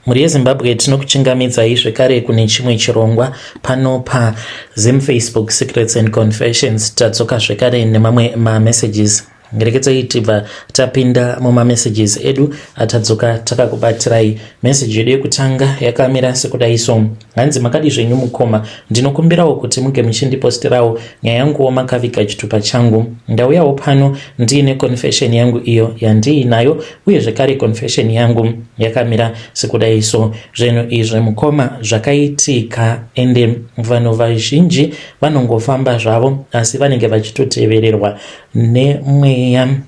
Mhuri yeZimbabwe, tinokuchingamidzai zvekare kune chimwe chirongwa pano paZim Facebook Secrets and Confessions. Tadzoka zvekare nemamwe mamessages. Rekedzai tibva tapinda mumamessages edu atadzoka takakubatirai. Message yedu yekutanga yakamira sekudai so: Hanzi, "Makadi zvenyu mukoma? Ndinokumbirawo kuti muge muchindiposterawo nyaya yanguwo makaviga chitupa changu. Ndauyawo pano ndiine confession yangu iyo yandiinayo, uye zvekare confession yangu yakamira sekudai so. Zvinhu izvi, mukoma, zvakaitika, ende vanhu vazhinji vanongofamba zvavo, asi vanenge vachitotevererwa nemweya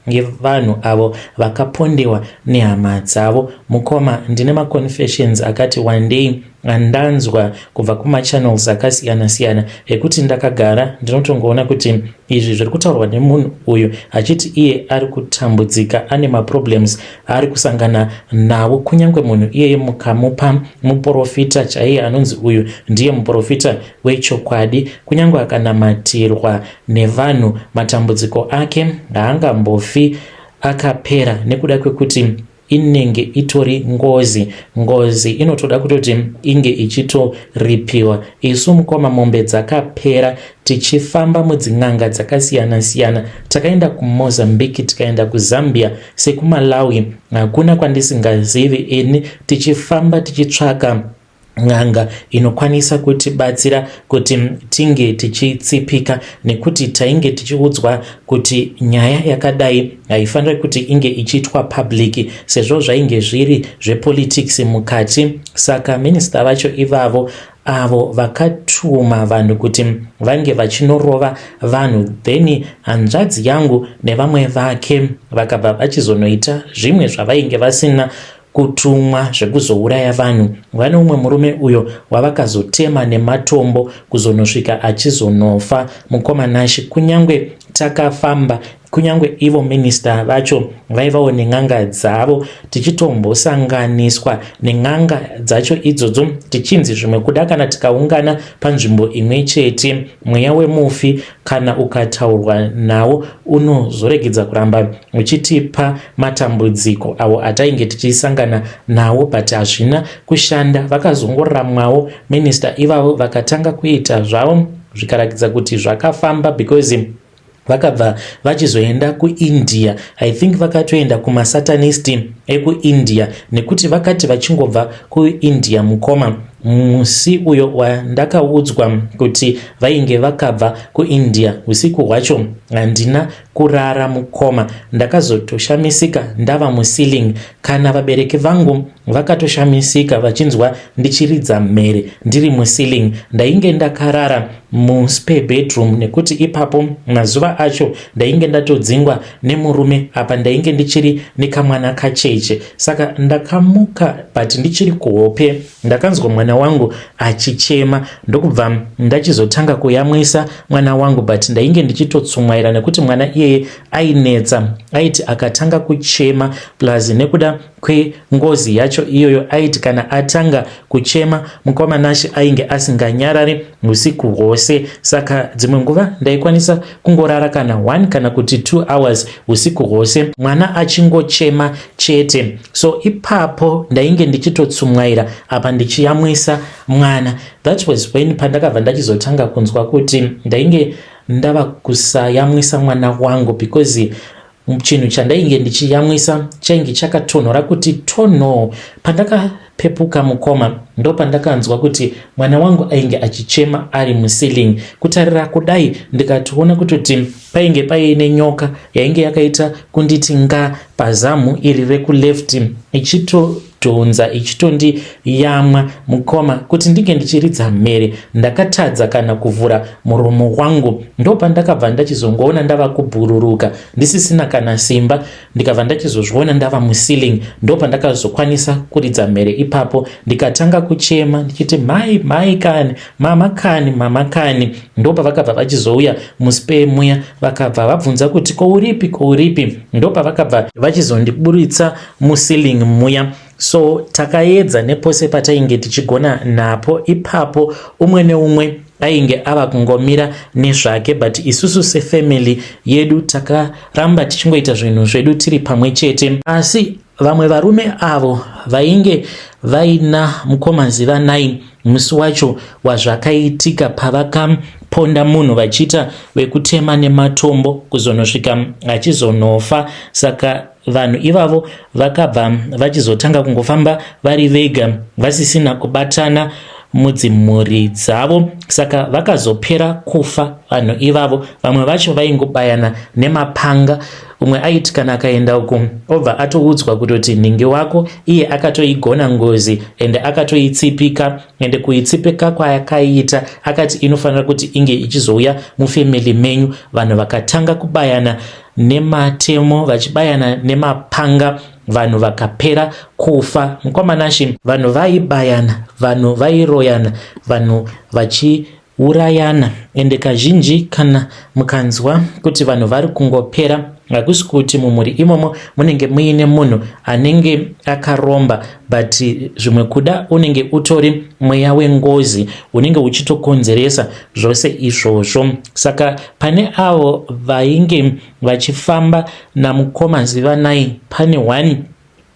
yevanhu avo vakapondewa nehama dzavo. Mukoma, ndine maconfessions akati wandei andanzwa kubva kumachannels akasiyana-siyana, ekuti ndakagara ndinotongoona kuti izvi zviri kutaurwa nemunhu uyu achiti iye ari kutambudzika, ane maproblems aari kusangana nawo, kunyange munhu iyeye mukamupa muprofita chaiye anonzi uyu ndiye muprofita wechokwadi, kunyange akanamatirwa nevanhu, matambudziko ake haangambofi akapera, nekuda kwekuti inenge itori ngozi. Ngozi inotoda kutoti inge ichitoripiwa. Isu, mukoma, mombe dzakapera tichifamba mudzin'anga dzakasiyana-siyana. Takaenda kuMozambique, tikaenda kuZambia, sekuMalawi, hakuna kwandisingazivi ini, tichifamba tichitsvaka n'anga inokwanisa kutibatsira kuti tinge tichitsipika, nekuti tainge tichiudzwa kuti nyaya yakadai haifaniri kuti inge ichiitwa public, sezvo zvainge zviri zvepolitics mukati. Saka minista vacho ivavo avo vakatuma vanhu kuti vange vachinorova vanhu, then hanzvadzi yangu nevamwe vake vakabva vachizonoita zvimwe zvavainge vasina kutumwa, zvekuzouraya vanhu. Vane umwe murume uyo wavakazotema nematombo kuzonosvika achizonofa. Mukoma Nashi, kunyange takafamba, kunyange ivo minista vacho vaivawo nen'anga dzavo, tichitombosanganiswa nen'anga dzacho idzodzo, tichinzi zvimwe kuda kana tikaungana panzvimbo imwe chete, mweya wemufi kana ukataurwa nawo unozoregedza kuramba uchitipa matambudziko avo atainge tichisangana nawo, but hazvina kushanda. Vakazongoramwawo minista ivavo, vakatanga kuita zvavo, zvikaratidza kuti zvakafamba, because vakabva vachizoenda kuIndia. I think vakatoenda kumasatanist ekuIndia, nekuti vakati vachingobva kuIndia, mukoma, musi uyo wandakaudzwa kuti vainge vakabva kuIndia, usiku hwacho handina kurara, mukoma. Ndakazotoshamisika ndava muceiling. Kana vabereki vangu vakatoshamisika vachinzwa ndichiridza mhere ndiri muceiling. Ndainge ndakarara muspare bedroom, nekuti ipapo mazuva acho ndainge ndatodzingwa nemurume, apa ndainge ndichiri nekamwana kacheche. Saka ndakamuka, but ndichiri kuhope, ndakanzwa mwana wangu achichema, ndokubva ndachizotanga kuyamwisa mwana wangu, but ndainge ndichitotsumwaira nekuti mwana iyeye ainetsa. Aiti akatanga kuchema, plus nekuda kwengozi yacho iyoyo, aiti kana atanga kuchema, mukoma Nashi, ainge asinganyarari usiku hwose. Saka dzimwe nguva ndaikwanisa kungorara kana 1 kana kuti 2 hours usiku hwose, mwana achingochema chete. So ipapo ndainge ndichitotsumwaira, apa ndichiyamwisa mwana. That was when pandakabva ndachizotanga kunzwa kuti ndainge ndava kusayamwisa mwana wangu, because chinhu chandainge ndichiyamwisa chainge chakatonhora kuti tonho. Pandakapepuka, mukoma, ndo pandakanzwa kuti mwana wangu ainge achichema ari muceiling. Kutarira kudai, ndikatoona kutoti painge paine nyoka yainge yakaita kunditi nga pazamu iri rekuleft, ichitodhonza, ichitondiyamwa. Mukoma, kuti ndinge ndichiridza mhere, ndakatadza kana kuvhura muromo wangu. Ndo pandakabva ndachizongoona ndava kubhururuka, ndisisina kana simba, ndikabva ndachizozviona ndava muceiling. Ndo pandakazokwanisa kuridza mhere ipapo, ndikatanga kuchema ndichiti, "Mai, mai kani, mama kani, mama kani." Ndo pavakabva vachizouya muspare muya, vakabva vabvunza kuti, "Kouripi? Kouripi?" Ndo pavakabva vachizondiburitsa muceiling muya. So takaedza nepose patainge tichigona napo ipapo. Umwe neumwe ainge ava kungomira nezvake, but isusu sefamily yedu takaramba tichingoita zvinhu zvedu tiri pamwe chete, asi Vamwe varume avo vainge vaina mukoma Zivanai musi wacho wazvakaitika pavakaponda munhu vachiita vekutema nematombo kuzonosvika achizonofa. Saka vanhu ivavo vakabva vachizotanga kungofamba vari vega vasisina kubatana mudzimhuri dzavo. Saka vakazopera kufa vanhu ivavo. Vamwe vacho vaingobayana nemapanga. Umwe aiti kana akaenda uku obva atoudzwa kutoti nhingi wako iye akatoigona ngozi ende akatoitsipika, ende kuitsipika kwaakaiita akati inofanira kuti inge ichizouya mufamily menyu. Vanhu vakatanga kubayana nematemo vachibayana nemapanga, vanhu vakapera kufa. Mukoma Nashe, vanhu vaibayana, vanhu vairoyana, vanhu vachiurayana. Ende kazhinji kana mukanzwa kuti vanhu vari kungopera, hakusi kuti mumhuri imomo munenge muine munhu anenge akaromba, but zvimwe kuda unenge utori mweya wengozi unenge uchitokonzeresa zvose izvozvo. Saka pane avo vainge vachifamba namukoma Zivanai, pane one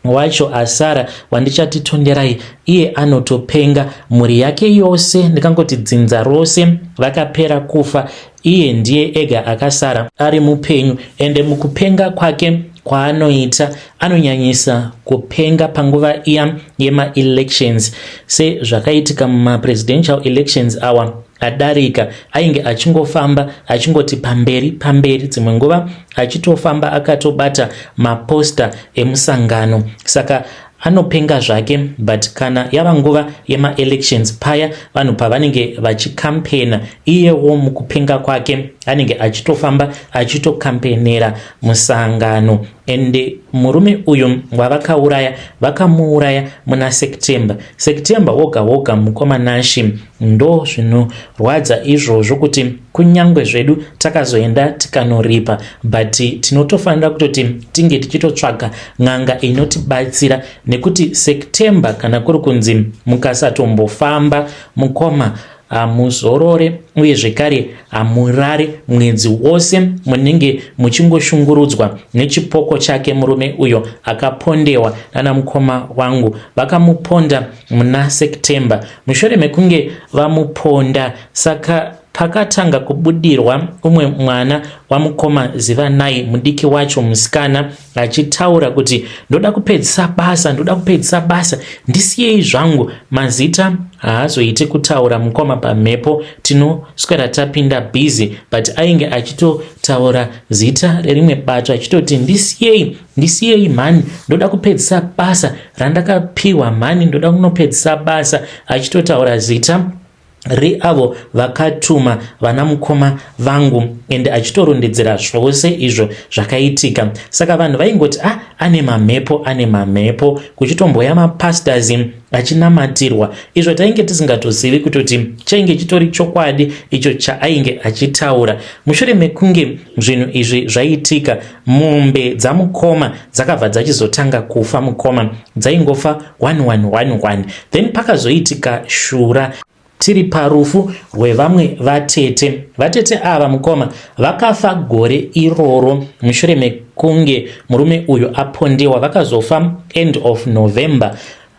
wacho asara wandichati Tonderai, iye anotopenga. Mhuri yake yose, ndikangoti dzinza rose, vakapera kufa, iye ndiye ega akasara ari mupenyu. Ende mukupenga kwake kwaanoita, anonyanyisa kupenga panguva iya yemaelections, sezvakaitika mumapresidential elections awa adarika. Ainge achingofamba achingoti pamberi pamberi, dzimwe nguva achitofamba akatobata maposta emusangano. Saka anopenga zvake, but kana yava nguva yemaelections paya, vanhu pavanenge vachicampaigna, iyewo mukupenga kwake anenge achitofamba achitocampaignera musangano. Ende murume uyu wavakauraya, vakamuuraya muna September, September woga woga. Mukoma Nashe, ndo zvinorwadza izvozvo kuti kunyange zvedu takazoenda tikanoripa, but tinotofanira kutoti tinge tichitotsvaga n'anga inotibatsira, nekuti September kana kuri kunzi mukasatombofamba, mukoma, hamuzorore uye zvekare hamurare. Mwedzi wose munenge muchingoshungurudzwa nechipoko chake murume uyo akapondewa nana mukoma wangu. Vakamuponda muna September. Mushure mekunge vamuponda, saka pakatanga kubudirwa umwe mwana wamukoma Zivanai, mudiki wacho, musikana, achitaura kuti ndoda kupedzisa basa, ndoda kupedzisa basa, ndisiyei zvangu. Mazita haazoiti kutaura, mukoma, pamhepo, tinoswera tapinda busy, but ainge achitotaura zita rerimwe bato achitoti ndisiyei, ndisiyei mhani, ndoda kupedzisa basa randakapiwa mhani, ndoda kunopedzisa basa, achitotaura zita reavo vakatuma vana mukoma vangu, ende achitorondedzera zvose izvo zvakaitika. Saka vanhu vaingoti, ah, ane mamhepo, ane mamhepo, kuchitomboya mapastors achinamatirwa. Izvo tainge tisingatozivi kutoti chainge chitori chokwadi icho chaainge achitaura. Mushure mekunge zvinhu izvi zvaitika, mombe dzamukoma dzakabva dzachizotanga kufa. Mukoma, dzaingofa 1111. Then pakazoitika shura tiri parufu rwevamwe vatete. Vatete ava, mukoma, vakafa gore iroro mushure mekunge murume uyu apondewa. Vakazofa end of November.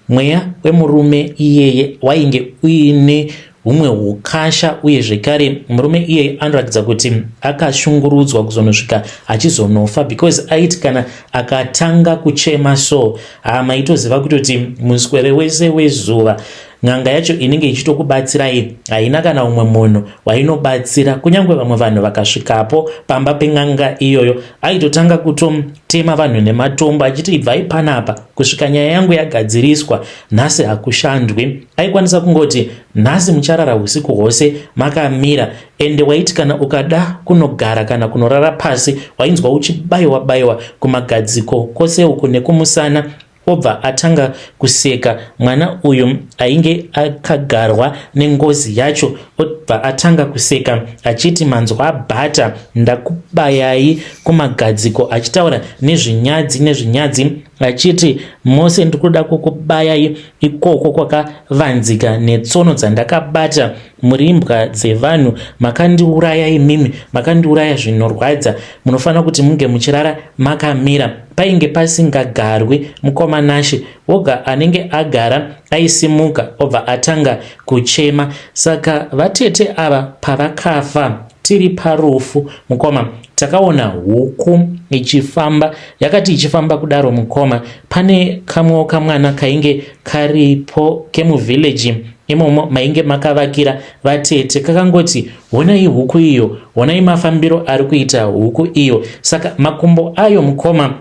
Mweya wemurume iyeye wainge uine humwe ukasha, uye zvekare murume iyeye anoratidza kuti akashungurudzwa kuzonosvika achizonofa, because aiti kana akatanga kuchema so, hamaitoziva kutoti muswere wese wezuva n'anga yacho inenge ichitokubatsirai haina kana umwe munhu wainobatsira. Kunyange vamwe vanhu vakasvikapo pamba pen'anga iyoyo, aitotanga kutotema vanhu nematombo achiti ibvai panapa kusvika nyaya yangu yagadziriswa, nhasi hakushandwi. Aikwanisa kungoti nhasi mucharara usiku hwose makamira. Ende waiti kana ukada kunogara kana kunorara pasi, wainzwa uchibayiwa bayiwa kumagadziko kwose uku nekumusana. Obva atanga kuseka mwana uyu ainge akagarwa nengozi yacho, obva atanga kuseka achiti manzwa bhata, ndakubayai kumagadziko, achitaura nezvinyadzi nezvinyadzi. Achiti, "Mose ndikuda kukubayai ikoko kwakavanzika netsono dzandakabata. Muri imbwa dzevanhu, makandiuraya imimi, makandiuraya zvinorwadza. Munofanira kuti munge muchirara makamira." Painge pasingagarwi, mukoma Nashe. Woga anenge agara aisimuka obva atanga kuchema. Saka vatete ava pavakafa, tiri parufu, mukoma, takaona huku ichifamba. Yakati ichifamba kudaro, mukoma, pane kamwewo kamwana kainge karipo kemuvhileji imomo mainge makavakira vatete. Kakangoti, "Honai huku iyo, honai mafambiro ari kuita huku iyo." Saka makumbo ayo, mukoma,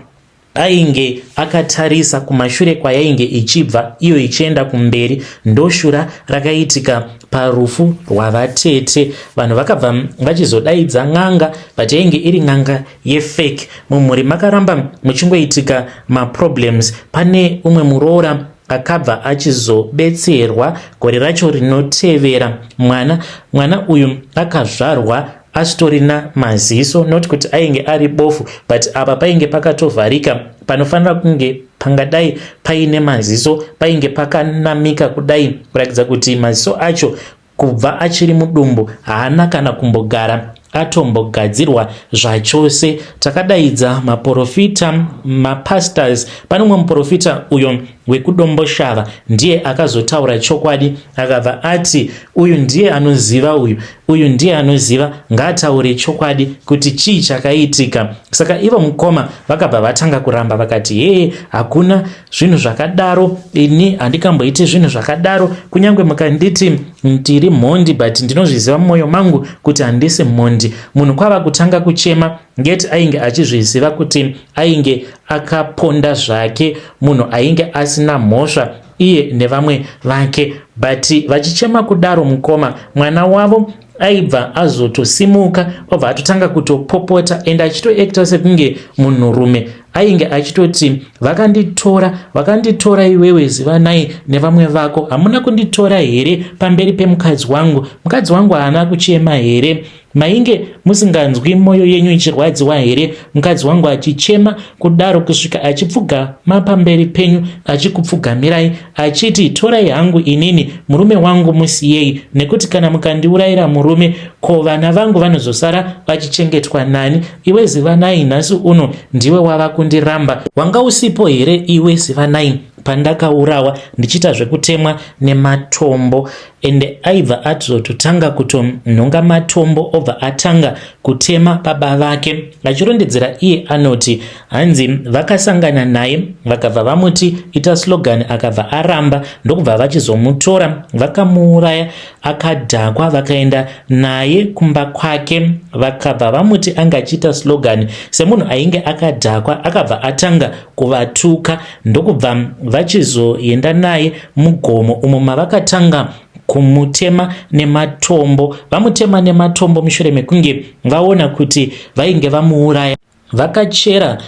ainge akatarisa kumashure kwayainge ichibva, iyo ichienda kumberi. Ndoshura rakaitika parufu rwavatete. Vanhu vakabva vachizodaidza n'anga, but yainge iri n'anga yefake. Mumhuri makaramba muchingoitika maproblems. Pane umwe muroora akabva achizobetserwa gore racho rinotevera mwana. Mwana uyu akazvarwa asitorina maziso, not kuti ainge ari bofu, but apa painge pakatovharika. Panofanira kunge pangadai paine maziso painge pakanamika kudai, kuratidza kuti maziso acho kubva achiri mudumbu haana kana kumbogara atombogadzirwa zvachose. Takadaidza maprofita, mapastors. Pane umwe muprofita uyo wekuDomboshava, ndiye akazotaura chokwadi. Akabva ati, "Uyu ndiye anoziva, uyu, uyu ndiye anoziva, ngaataure chokwadi kuti chii chakaitika." Saka ivo mukoma vakabva vatanga kuramba, vakati, "Hee, hakuna zvinhu zvakadaro, ini handikamboiti zvinhu zvakadaro. Kunyange mukanditi ndiri mhondi, but ndinozviziva mumwoyo mangu kuti handisi mhondi." Munhu kwava kutanga kuchema, ngeti ainge achizviziva kuti ainge akaponda zvake munhu ainge asina mhosva, iye nevamwe vake. But vachichema kudaro, mukoma, mwana wavo aibva azotosimuka, obva atotanga kutopopota, ende achitoacta sekunge munhurume. Ainge achitoti, "Vakanditora, vakanditora. Iwewe Zivanai nevamwe vako hamuna kunditora here pamberi pemukadzi wangu? Mukadzi wangu haana kuchema here? Mainge musinganzwi mwoyo yenyu ichirwadziwa here, mukadzi wangu achichema kudaro kusvika achipfugama pamberi penyu, achikupfugamirai achiti, 'Torai hangu inini, murume wangu musiyei, nekuti kana mukandiurayira murume, ko vana vangu vanozosara vachichengetwa nani?' Iwe Zivanai, nhasi uno ndiwe wava kundiramba. Wanga usipo here iwe Zivanai pandakaurawa ndichiita zvekutemwa nematombo?" Ende aibva atozototanga kutonhonga matombo, obva atanga kutema baba vake. Achirondedzera iye anoti, hanzi vakasangana naye, vakabva vamuti, "Ita slogan." Akabva aramba, ndokubva vachizomutora, vakamuuraya akadhakwa, vakaenda naye kumba kwake, vakabva vamuti anga achiita slogan. Semunhu ainge akadhakwa, akabva atanga kuvatuka, ndokubva vachizoenda naye mugomo umo mavakatanga kumutema nematombo. Vamutema nematombo, mushure mekunge vaona kuti vainge vamuuraya, vakachera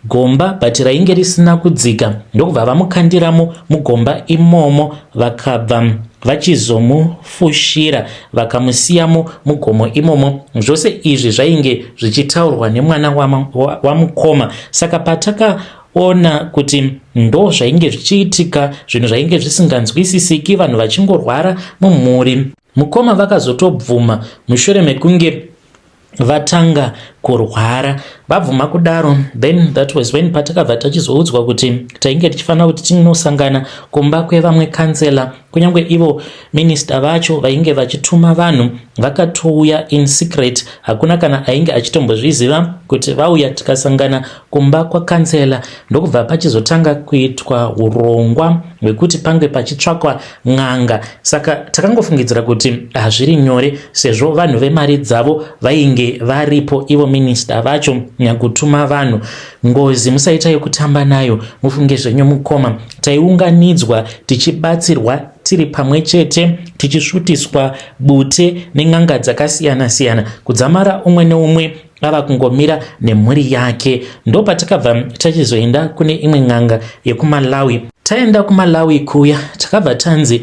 gomba, but rainge risina kudzika, ndokubva vamukandiramo mugomba imomo. Vakabva vachizomufushira, vakamusiyamo mugomo imomo. Zvose izvi zvainge zvichitaurwa nemwana wamukoma. Saka patakaona kuti ndo zvainge zvichiitika, zvinhu zvainge zvisinganzwisisiki, vanhu vachingorwara mumhuri, mukoma vakazotobvuma mushure mekunge vatanga kurwara. Vabvuma kudaro, then that was when patakabva tachizoudzwa kuti tainge tichifanira kuti tinosangana kumba kwevamwe kansela. Kunyange ivo minista vacho vainge vachituma vanhu, vakatouya in secret, hakuna kana ainge achitombozviziva kuti vauya. Tikasangana kumba kwakansela, ndokubva pachizotanga kuitwa urongwa hwekuti pange pachitsvakwa n'anga. Saka takangofungidzira kuti hazviri nyore, sezvo vanhu vemari dzavo vainge varipo, ivo minista vacho nyakutuma vanhu. Ngozi musaita yekutamba nayo, mufunge zvenyu mukoma. Taiunganidzwa tichibatsirwa tiri pamwe chete, tichisvutiswa bute nen'anga dzakasiyana-siyana, kudzamara umwe neumwe ava kungomira nemhuri yake. Ndopatakabva tachizoenda kune imwe n'anga yekuMalawi. Taenda kuMalawi kuya, takabva tanzi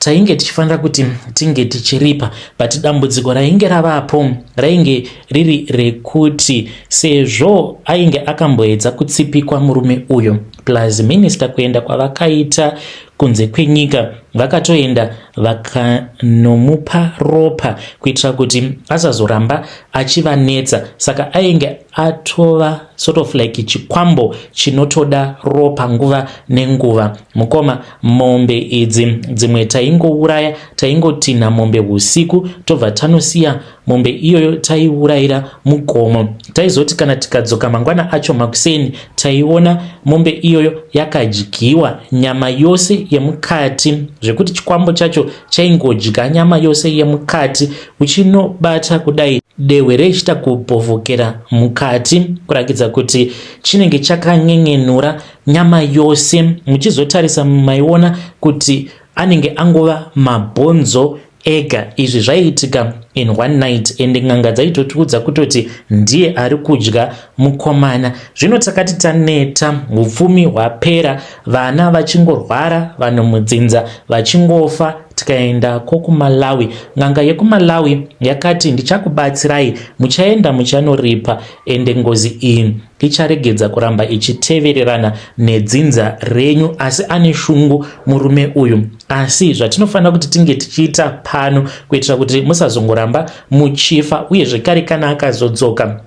Tainge tichifanira kuti tinge tichiripa, but dambudziko rainge ravapo rainge riri rekuti sezvo ainge akamboedza kutsipikwa murume uyu, plus minister kuenda kwavakaita kunze kwenyika, vakatoenda vakanomupa ropa kuitira kuti asazoramba achivanetsa. Saka ainge atova sort of like chikwambo chinotoda ropa nguva nenguva. Mukoma, mombe idzi dzimwe taingouraya, taingotinha mombe usiku, tobva tanosiya mombe iyoyo taiurayira mugomo. Taizoti kana tikadzoka mangwana acho makuseni, taiona mombe iyoyo yakadyiwa nyama yose yemukati, zvekuti chikwambo chacho chaingodya nyama yose yemukati. Uchinobata kudai, dehwe rechiita kubhovhokera mukati, kurakidza kuti chinenge chakanyengenura nyama yose. Muchizotarisa, maiona kuti anenge angova mabhonzo ega. Izvi zvaiitika in one night, ende n'anga dzaitotiudza kutoti ndiye ari kudya mukomana. Zvino takati taneta, upfumi hwapera, vana vachingorwara, vanhu mudzinza vachingofa, tikaendako kuMalawi. N'anga yekuMalawi yakati, "Ndichakubatsirai, muchaenda muchanoripa, ende ngozi iyi icharegedza kuramba ichitevererana nedzinza renyu." Asi ane shungu murume uyu. Asi zvatinofanira kuti tinge tichiita pano kuitira kuti musazongoramba muchifa, uye zvekare kana akazodzoka,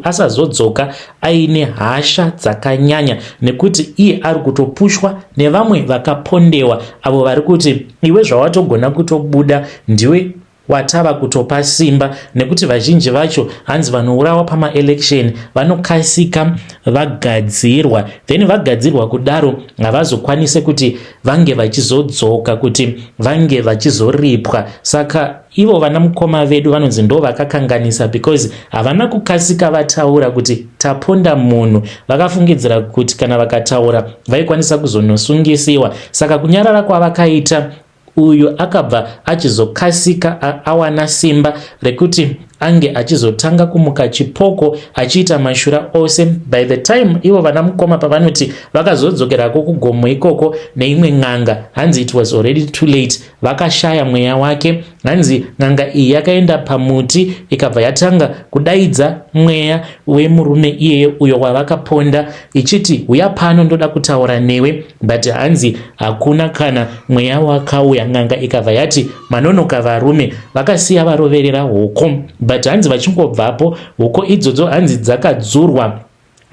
asazodzoka aine hasha dzakanyanya, nekuti iye ari kutopushwa nevamwe vakapondewa avo vari kuti, "Iwe zvawatogona kutobuda, ndiwe watava kutopa simba," nekuti vazhinji vacho hanzi vanourawa pamaelection vanokasika vagadzirwa. Then vagadzirwa kudaro, havazokwanise kuti vange vachizodzoka kuti vange vachizoripwa. Saka ivo vana mukoma vedu vanonzi ndo vakakanganisa, because havana kukasika vataura kuti taponda munhu. Vakafungidzira kuti kana vakataura vaikwanisa kuzonosungisiwa. Saka kunyarara kwavakaita, uyu akabva achizokasika awana simba rekuti ange achizotanga kumuka chipoko, achiita mashura ose. By the time ivo vana mukoma pavanoti vakazodzokerako kugomo ikoko neimwe n'anga, hanzi it was already too late, vakashaya mweya wake. Hanzi n'anga iyi yakaenda pamuti, ikabva yatanga kudaidza mweya wemurume iyeye uyo wavakaponda, ichiti, "Uya pano, ndoda kutaura newe." But hanzi hakuna kana mweya wakauya. N'anga ikabva yati, "Manonoka varume." Vakasiya varoverera hoko, but hanzi vachingobvapo, hoko idzodzo hanzi dzakadzurwa,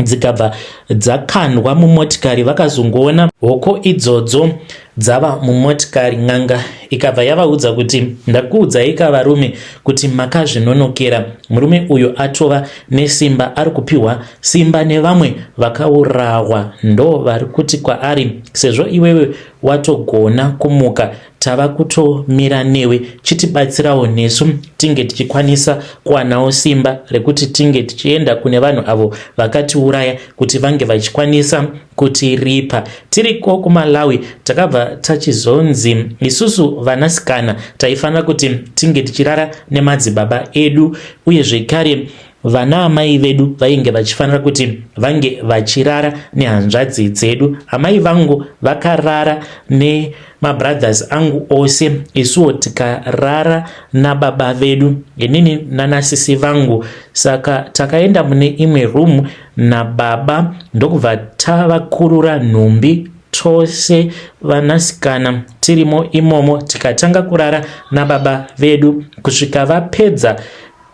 dzikabva dzakandwa mumotikari. Vakazongoona hoko idzodzo dzava mumotikari. N'anga ikabva yavaudza kuti, "Ndakuudzai ka varume kuti makazvinonokera. Murume uyu atova nesimba, ari kupiwa simba nevamwe vakaurawa, ndo vari kuti kwaari, 'Sezvo iwewe watogona kumuka, tava kutomira newe, chitibatsirawo nesu tinge tichikwanisa kuwanawo simba rekuti tinge tichienda kune vanhu avo vakatiuraya kuti vange vachikwanisa kutiripa.'" Tiriko kuMalawi, takabva tachizonzi isusu vanasikana taifanira kuti tinge tichirara nemadzibaba edu, uye zvekare vana amai vedu vainge vachifanira kuti vange vachirara nehanzvadzi dzedu. Amai vangu vakarara nemabrothers angu ose, isuwo tikarara nababa vedu, inini nanasisi vangu. Saka takaenda mune imwe room nababa, ndokubva tavakurura nhumbi tose vanasikana tirimo imomo, tikatanga kurara nababa vedu kusvika vapedza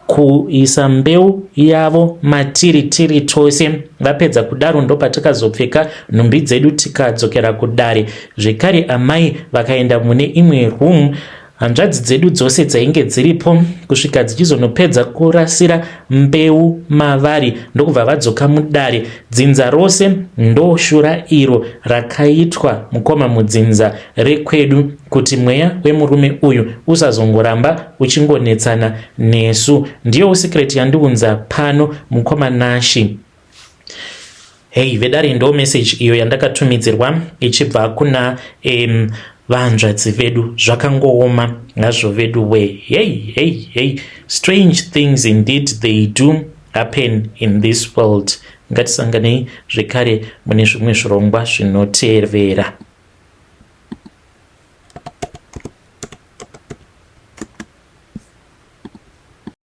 kuisa mbeu yavo matiri tiri tose. Vapedza kudaro, ndopatakazopfeka nhumbi dzedu, tikadzokera kudare zvekare. Amai vakaenda mune imwe room, hanzvadzi dzedu dzose dzainge dziripo, kusvika dzichizonopedza kurasira mbeu mavari, ndokubva vadzoka mudare dzinza rose. Ndoshura iro rakaitwa, mukoma, mudzinza rekwedu, kuti mweya wemurume uyu usazongoramba uchingonetsana nesu. Ndiyo secret yandiunza pano, mukoma Nashi. Hei vedare, ndo message iyo yandakatumidzirwa ichibva kuna vanzvadzi vedu. Zvakangooma hazvo vedu we. Hei hei hei, strange things indeed, they do happen in this world. Ngatisanganei zvekare mune zvimwe zvirongwa zvinotevera.